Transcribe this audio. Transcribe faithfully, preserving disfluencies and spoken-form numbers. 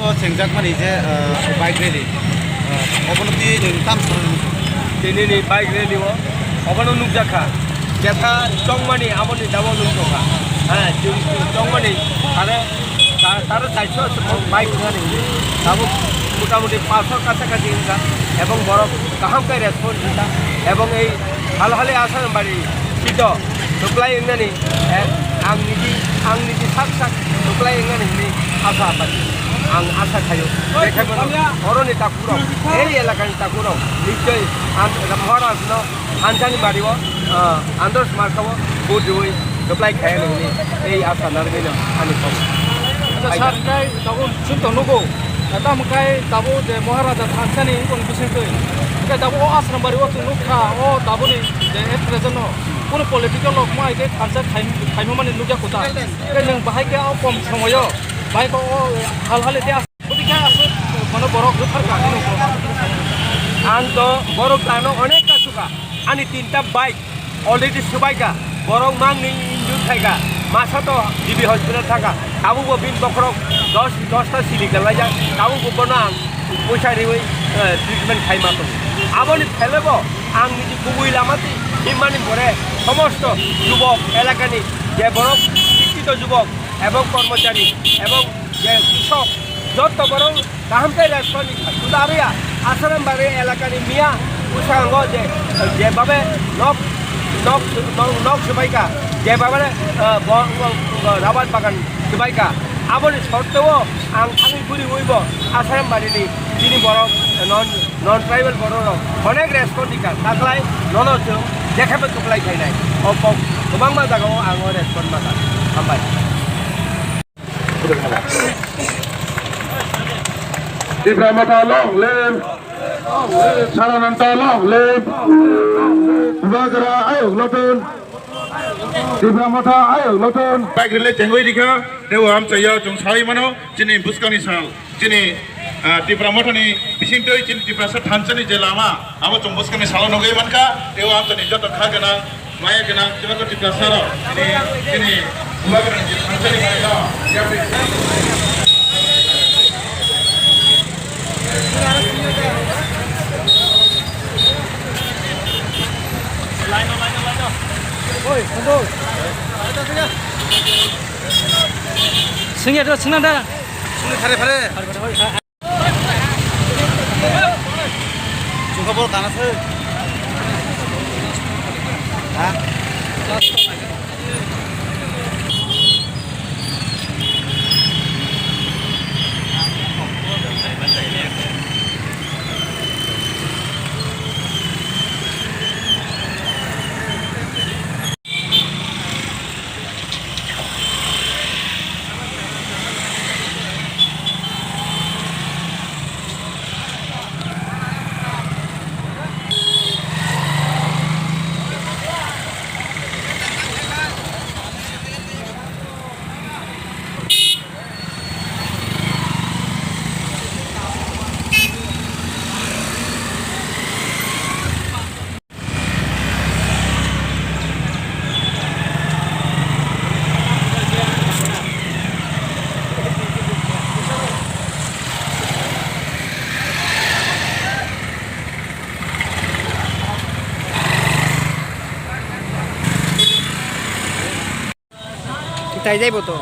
Chengjakmani je, ah, bike rally, ah, obono twi nwng tam sanani? Tinini bike rally o obono nukjakha, jetha chongmani aboni dabo nukjakha. Ha, chwng chongmani tare, ta-, tare chairso bike wngnani hwnwi tabuk motamuti paanch shor kacha kachi wngkha, ebong borok kaham khe response rwkha, ebong ei Halhali Asarambari sito kwplai wngnani, eh, ang niji, ang niji sak sak kwplai wngnani hwnwi asa apari. Ang asa khaio, bekhai bono oroni takhurok, ei elakani takhurok nichoi ang Maharajno thansani bario, ah, Andros Markao vote riwi kwplai khainani hwnwi ei asa narwgwino ani kok. Acha sir, hwnkhe tabuk chwng tong nugo, tamo khe tabuk je Maharaja thansani wngkoni bisingtwi, hwnkhe tabuk o Asrambari o chwng nukha, o tabukni je at present o kunu political rok ma hai khe thansa khai-, khaimani nukya kwtal. Hwnkhe nwng bahai khe o kom somoyo bahai khe o Halhali tei aswk, aswk, mane borok rwphar ka, ano borok. Ang to borok tano onek ka suka. Ani tinta bike already subaika. Borok mangni injure khaika. Masa to G B hospital thangka. Tabukbo bini bokhorok dos, dos ta sili kwlaijak. Tabukbo bono ang puisa riwi, eh, treatment khai ma tongo. Aboni phelebo ang niji kubui lama twi himmani pore somosto jubok elakani je borok sikkito jubok ebong kormochari ebong je krisok jotto borok kaham khe response suda arya Asarambari elakani miya bwskango je, jebabe nok, nok, nok, nok swbaika, jebabe, eh, bo, bo, bo rabar bagan swbaika, aboni sotteo ang thangwi bwrwi uibo Asarambari ni chini borok non, non tribal borok rok onek response rika, taklai nono chwng jekhebe kwplai khainai. O kok kwbangma jagao ang o response maka. Hambai. Tipra Motha long live! Sarananta long live! Bubagra ayuk lotun! Tipra Motha ayuk lotun! Bike rally chengwi rikha, tebo amchaiya chwng sawi mano, chini bwskangni sal, chini, ah, Tipra Mothani bisingtwi chini Tiprasa thansani je lama, abo chwng bwskangni salo nugwi mankha, tebo amchaini joto kha gwnang, Maya gwnang Chibakoti Tiprasa rok, ini, ini, Bubagra ni thansani maya no, yapri. Oi, Santosh. Singya do, singna da. Singna phare phare. Phare phare, oi. Chungkha boro kana se. Ha? Kitai jaibo to.